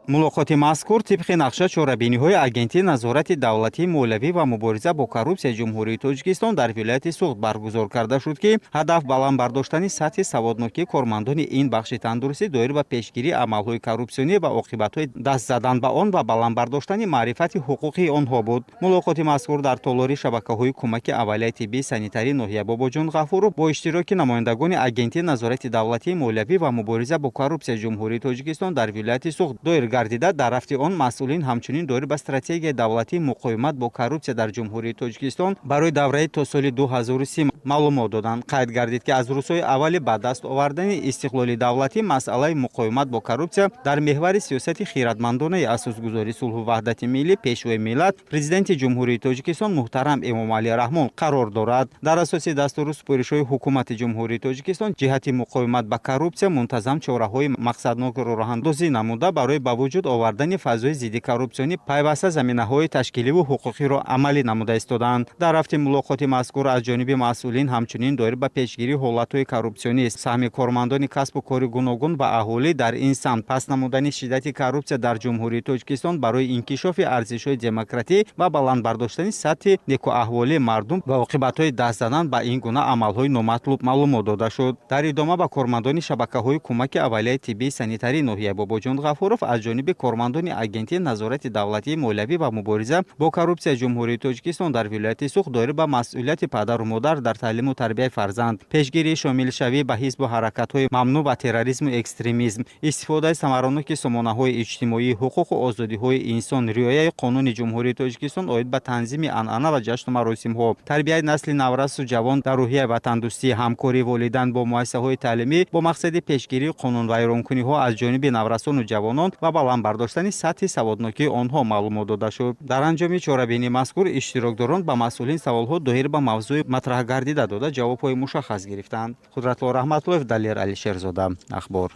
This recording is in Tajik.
Мулоқоти мазкур тибқи нақша чорабиниҳои Агентии назорати давлатии молиявӣ ва мубориза бо коррупсияи Ҷумҳурии Тоҷикистон дар вилояти Суғд баргузор карда шуд, ки ҳадаф баланд бардоштани сатҳи саводнокии кормандони ин бахши тандурустӣ доир ба пешгирии амалҳои коррупсионӣ ва оқибатҳои даст задан ба он ва баланд бардоштани маърифати ҳуқуқии онҳо буд. Мулоқоти мазкур дар толори шабакаҳои кӯмаки аввалияи тиббии санитарии ноҳия Бобоҷон Ғафуров бо иштироки намояндагони Агентии назорати давлатии молиявӣ ва мубориза бо коррупсияи Ҷумҳурии Тоҷикистон дар вилояти Суғд доир гардида, дар рафти он масъулин ҳамчунин доир ба стратегияи давлатии муқовимат бо коррупсия дар Ҷумҳурии Тоҷикистон барои давраи то соли 2030 маълумот доданд. Қайд гардид, ки аз рӯзҳои аввали ба даст овардани истиқлоли давлатӣ масъалаи муқовимат бо коррупсия дар меҳвари сиёсати хиратмандонаи асосгузори сулҳу ваҳдати миллӣ, Пешвои миллат, Президенти Ҷумҳурии Тоҷикистон муҳтарам Эмомалӣ Раҳмон қарор дорад. Дар асоси дастуру супоришҳои Ҳукумати Ҷумҳурии Тоҷикистон ҷиҳати муқовимат ба коррупсия мунтазам чораҳои мақсаднокро роҳандозӣ намуда, барои ба вуҷуд овардани фазои зидди коррупсионӣ пайваста заминаҳои ташкиливу ҳуқуқиро амалӣ намуда истодаанд. Дар рафти мулоқоти мазкур аз ҷониби масъулин ҳамчунин доир ба пешгирии ҳолатҳои коррупсионӣ, саҳми кормандони касбу кори гуногун ва аҳолӣ дар ин самт, паст намудани шиддати коррупсия дар Ҷумҳурии Тоҷикистон барои инкишофи арзишҳои демократӣ ва баланд бардоштани сатҳи некуаҳволии мардум ва оқибатҳои даст задан ба ин гуна амалҳои номатлуб маълумот дода шуд. Дар идома ба кормандони шабакаҳои кӯмаки аввалияи тиббии санитарии ноҳияи Бобоҷон Ғафуров аз ҷониби кормандони Агентии назорати давлатии молиявӣ ва мубориза бо коррупсияи Ҷумҳурии Тоҷикистон дар вилояти Суғд доир ба масъулияти падару модар дар таълиму тарбияи фарзанд, пешгирии шомилшавӣ ба ҳизбу ҳаракатҳои мамнӯъ ва терроризму экстремизм, истифодаи самараноки сомонаҳои иҷтимоӣ, ҳуқуқу озодиҳои инсон, риояи Қонуни Ҷумҳурии Тоҷикистон оид ба танзими анъана ва ҷашну маросимҳо, тарбияи насли наврасу ҷавон дар рӯҳияи ватандӯстӣ, ҳамкории волидайн бо муассисаҳои таълимӣ бо мақсади пешгирии қонунвайронкуниҳо аз ҷониби наврасону ҷавонон ва баланд бардоштани сатҳи саводнокии онҳо маълумот дода шуд. Дар анҷоми чорабинии мазкур иштирокдорон ба масъулин саволҳо доир ба мавзӯи матраҳгардида дода, ҷавобҳои мушаххас гирифтанд. Қудратулло Раҳматуллоев, Далер Алишерзода, Ахбор.